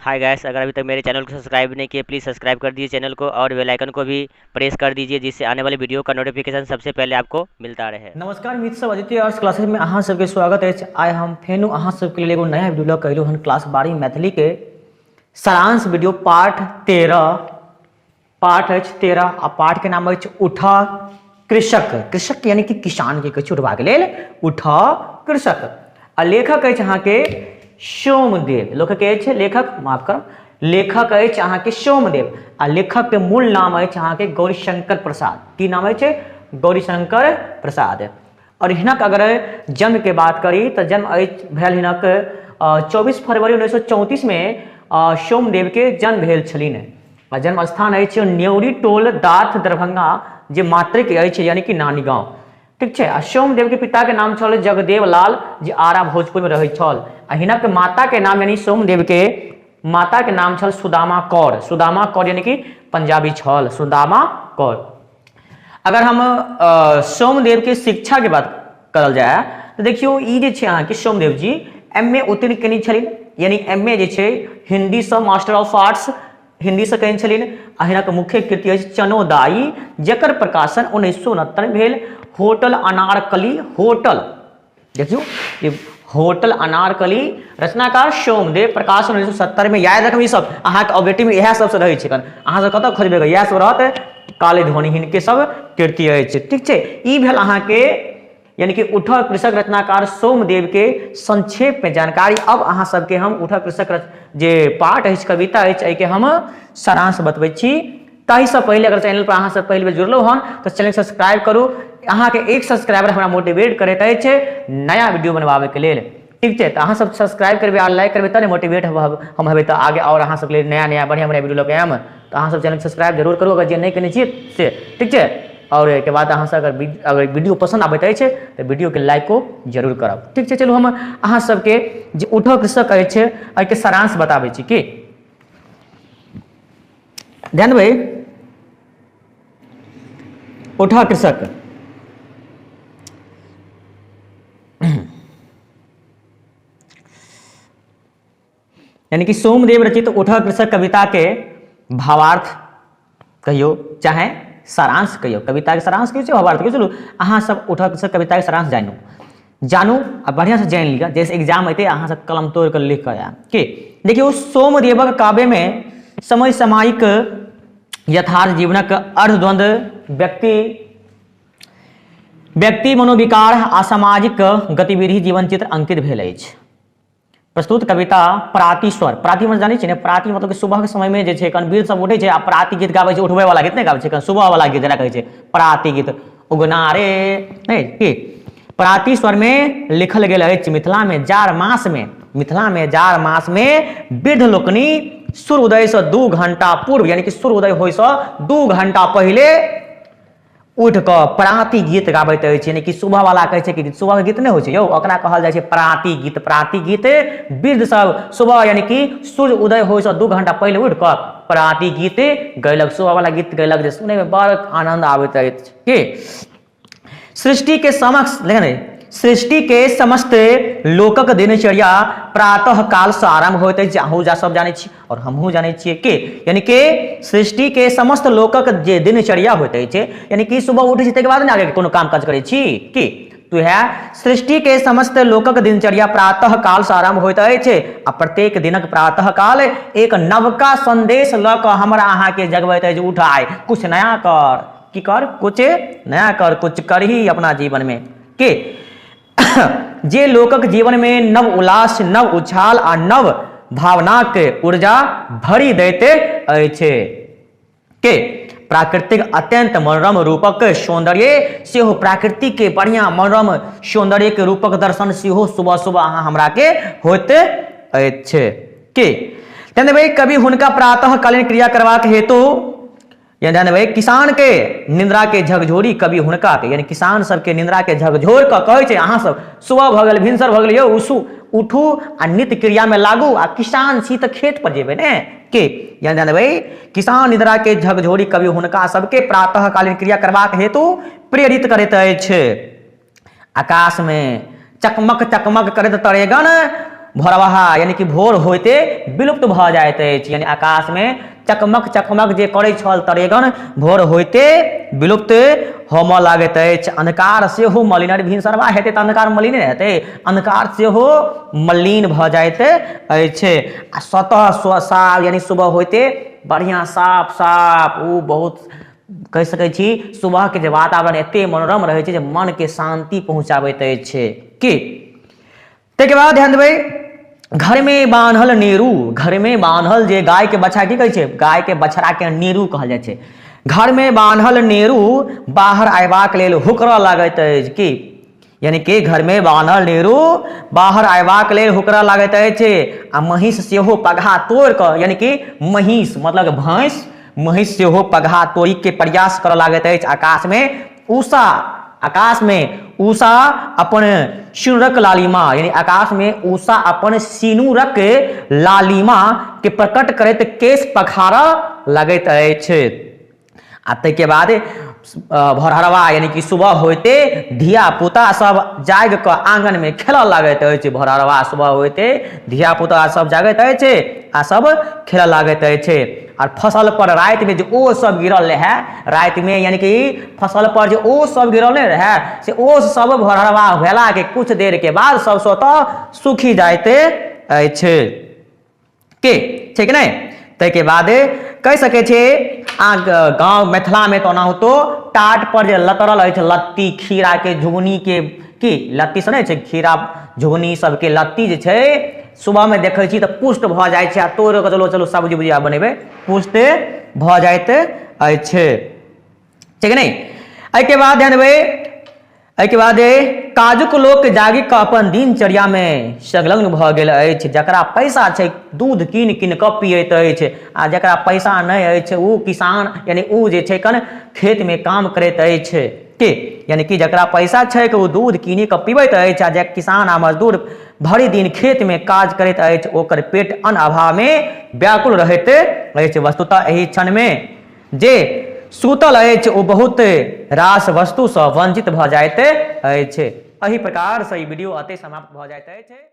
Hi guys, अगर अभी तक मेरे चैनल को सब्सक्राइब नहीं किए प्लीज़ सब्सक्राइब कर दीजिए चैनल को और बेल आइकन को भी प्रेस कर दीजिए, जिससे आने वाले वीडियो का नोटिफिकेशन सबसे पहले आपको मिलता रहे। नमस्कार मित्र सब, अदित्य आर्ट्स क्लासेस में अहाँ सबके स्वागत अछि। आइ हम फेनो अहाँ सबके लेल एगो नया वीडियो लऽ कऽ अयलहुँ हन। क्लास 12 मैथिली के सारांश वीडियो पाठ 13, पाठ अछि 13 आ पाठ के नाम अछि उठ कृषक। कृषक यानी कि किसान के कहै छै उठबाक लेल, उठ कृषक। आ लेखक अछि अहाँके सोमदेव। लेखक अछि, लेखक माफ करब, लेखक अछि अहाँके सोमदेव। आ लेखक के मूल नाम अछि अहाँके गौरीशंकर प्रसाद। की नाम अछि? गौरीशंकर प्रसाद। और हिनक अगर जन्म के बात करी तऽ जन्म अछि भेल हिनक 24 फरवरी 1934 में सोमदेव के जन्म भेल छलनि। आ जन्म स्थान अछि न्यौरी टोल दाथ दरभंगा, जे मातृक अछि यानी कि नानी गाँव। ठीक छै। आ सोमदेव के पिता के नाम छल जगदेव लाल, जे आरा भोजपुर में रहै छल। आ हिनक माता के नाम यानी सोमदेव के माता के नाम छल सुदामा कौर। सुदामा कौर यानी कि पंजाबी छल सुदामा कौर। अगर हम सोमदेव के शिक्षा के बात करल जाय तो देखियो ई जे छै अहाँके सोमदेव जी एम ए उत्तीर्ण केने छलिन, यानी एम ए जे छै हिंदी से मास्टर ऑफ आर्ट्स हिंदी से केने छलिन। आ हिनक मुख्य कृति अछि चनोदाई, जकर प्रकाशन 1969 में भेल। होटल अनारकली होटल, देखियो ये होटल अनारकली, रचनाकार सोमदेव, प्रकाशन 1970 में। याद रखब ई सब अहाँके ऑब्जेक्टिव में इएह सबसे रहै छै। अहाँ सब कतऽ खोजबै, इएह सब रहत। काले ध्वनि हिनके सब कृति अछि। ठीक छै। ई भेल अहाँके यानी कि उठ कृषक रचनाकार सोमदेव के संक्षेप में जानकारी। अब अहाँ सबके हम उठ कृषक जे पाठ अछि, कविता अछि, एहिके हम सारांश बतबै छी। ताहिसँ पहिले अगर चैनल पर अहाँ सब पहिल बेर जुड़लहुँ हन तऽ चैनल सब्सक्राइब करू। अहाँके एक सब्सक्राइबर हमरा मोटिवेट करैत अछि नया वीडियो बनबाबैके लेल। ठीक छै। तऽ अहाँ सब सब्सक्राइब करबै आ लाइक करबै तब ने मोटिवेट हम हेबै, तऽ आगे आओर अहाँ सबके लेल नया नया बढ़िआँ बढ़िआँ वीडियो लऽ कऽ आयब। तऽ अहाँ सब चैनल सब्सक्राइब जरूर करू अगर जे नहि केने छियै से। ठीक छै। आओर एहिके बाद अहाँ सब अगर वीडियो पसन्द आबैत अछि तऽ वीडियोके लाइको जरूर करब। ठीक छै। चलू हम अहाँ सबके जे उठक कृषक अछि एहिके सारांश बताबै छी। की ध्यान देबै, उठा कृषक। यानी कि सोमदेव रचित उठा कृषक कविता के भावार्थ कहियो चाहे सारांश कहियो, कविता के सारांश कहियो चाहे भावार्थ कहियो। चलू अहाँ सब उठा कृषक कविता के सारांश जानू जानू आ बढ़िया से जानि लिअ, जैसे एग्जाम एतै अहाँ सब कलम तोड़ कऽ लिख कऽ आयब। की देखियौ, सोमदेवक काव्य में समय सामयिक यथार्थ जीवनक अर्धद्वंद्व व्यक्ति व्यक्ति मनोविकार आ सामाजिक गतिविधि जीवन चित्र अंकित भेल अछि। प्रस्तुत कविता प्राति स्वर, प्राति मतलब जानै छियै ने, प्राति मतलब कि सुबह के समय में जे छै कन वीर सब उठै छै आ प्राति गीत गाबै छै, उठबै वाला गीत नहि गाबै छै, कन सुबह वाला गीत जेना कहै छै प्राति गीत, उगना रे नहि की प्राति स्वर में लिखल गेल अछि। मिथिला में जाड़ मास में, मिथिला में जाड़ मास में वृद्ध लोकनि सूर्योदय से 2 घंटा पूर्व यानी कि सूर्योदय होय से 2 घंटा पहिले उठि कऽ प्राती गीत गाबैत अछि। यानी कि सुबह वाला कहै छै कि सुबह के गीत नहि होइ छै यौ, ओकरा कहल जाइ छै प्राती गीत। प्राती गीत वृद्ध सब सुबह यानी कि सूर्य उदय होइ से 2 घंटा पहिले उठि कऽ प्राती गीत गैलक, सुबह वाला गीत गैलक, जे सुनैमे बड़ आनंद आबैत अछि। की सृष्टि के समक्ष देखने, सृष्टि के समस्त लोकक दिनचर्या प्रातः काल से आरंभ होइत अछि, अहूँ जा सब जानै छी और हमहूँ जानै छियै कि यानी कि सृष्टि के समस्त लोकक जे दिनचर्या होइत अछि, यानी कि सुबह उठै छी ताहिके बाद ने आगे कोनो काम काज करै छी की, तो इएह सृष्टि के समस्त लोकक दिनचर्या प्रातः काल से आरंभ होइत अछि आ प्रत्येक दिनक प्रातः काल एक नवका संदेश लऽ कऽ हमरा अहाँके जगबैत अछि, उठ आइ कुछ नया कर, की कर, कुछ नया कर, कुछ करही अपना जीवन में। के जे लोकक जीवन में नव उल्लास, नव उछाल आ नव भावनाक ऊर्जा भरि दैत अछि। के प्राकृतिक अत्यंत मनोरम रूपक सौंदर्य सेहो, प्राकृतिक के बढ़िया मनोरम सौंदर्य के रूपक दर्शन सेहो सुबह सुबह अहाँ हमरा के होइत अछि। के तहन कवि हुनका प्रातःकालीन क्रिया करबाक हेतु यानी ध्यान देबै, किसान के निंद्रा के झकझोरी कवि हुनका के, यानी किसान सबके निंद्रा के झकझोर कऽ कहै छै अहाँ सब सुबह भऽ गेल, भिनसर भऽ गेल यौ, उसु उठू आ नित्य क्रिया में लागू, आ किसान छी तऽ खेत पर जेबै ने के। यानी ध्यान देबै, किसान निद्रा के झकझोरी कवि हुनका सबके प्रातःकालीन क्रिया करबाक हेतु प्रेरित करैत अछि। आकाश में चकमक चकमक करैत तरेगण भोरबहा यानी कि भोर होइते विलुप्त भऽ जाइत अछि। यानी आकाशमे चकमक चकमक जे करै छल तरेगण भोर होइते विलुप्त होमऽ लागैत अछि। अन्धकार सेहो मलिन, अरे भिनसरवा हेतै तऽ अन्धकार मलिने हेतै, अन्धकार सेहो मलिन भऽ जाइत अछि। आ स्वतः साफ यानी सुबह होइते बढ़िआँ साफ साफ ओ बहुत कहि सकै छी सुबहके जे वातावरण एते मनोरम रहै छै जे मनके शान्ति पहुँचाबैत अछि। की ताहिके बाद ध्यान देबै, घरमे बान्हल नेरू, घरमे बान्हल जे गायके बछड़ा की कहै छै, गायके बछड़ाके नेरू कहल जाइ छै। घरमे बान्हल नेरू बाहर अयबाक लेल हुकरऽ लागैत अछि। की यानी कि घरमे बान्हल नेरू बाहर अयबाक लेल हुकरऽ लागैत अछि। आ महीँस सेहो पगहा तोड़ि कऽ, यानी कि महीँस मतलब भैंस, महीँस सेहो पगहा तोड़िके प्रयास करऽ लागैत अछि। आकाशमे उषा, आकाशमे उषा अपन सिनुरक लालिमा, यानी आकाशमे उषा अपन सिनुरक लालिमा के प्रकट करैत केश पखारऽ लगैत अछि। आ ताहिके बाद भोरहरवा यानी कि सुबह होइते धिया पुता सब जागि कऽ आङ्गनमे खेलऽ लागैत अछि। भोरहरवा सुबह होइते धिया पुता सब जागैत अछि आ सब खेलऽ लागैत अछि। आर फसल पर रातिमे जे ओस सब गिरल रहए रातिमे, यानी कि फसल पर जे ओस सब गिरल नहि रहए, से ओस सब भोरहरवा भेलाके कुछ देरके बाद सब स्वतः सूखि जाइत अछि। के छै कि नहि? ताहिके बाद कहि सकै छी अहाँ गाँव मिथिलामे तऽ ओनाहितो टाट पर जे लतरल अछि लत्ती खीराके झुगनीके, की लत्ती से नहि छै, खीरा झुगनी सबके लत्ती जे छै सुबहमे देखै छी तऽ पुष्ट भऽ जाइ छै आ तोड़ि कऽ चलो चलो सब्जी भुजिया बनेबै, पुष्ट भऽ जाइत अछि। ठीक नहि? एहिके बाद ध्यान देबै, एहिके बाद काजुक लोक जागि कऽ अपन दिनचर्यामे संलग्न भऽ गेल अछि। जकरा पैसा छै दूध कीन कीन कऽ पियैत अछि आ जकरा पैसा नहि अछि ओ किसान यानी ओ जे छै कन खेतमे काम करैत अछि। के यानी कि जकरा पैसा छैक ओ दूध कीनि कऽ पीबैत अछि आ जे किसान आ मजदूर भरि दिन खेतमे काज करैत अछि ओकर पेट अन्न अभावमे व्याकुल रहैत अछि। वस्तुतः एहि क्षणमे जे सूतल अछि ओ बहुत रास वस्तुसँ वंचित भऽ जाइत अछि। एहि प्रकारसँ ई वीडियो एतहि समाप्त भऽ जाइत अछि।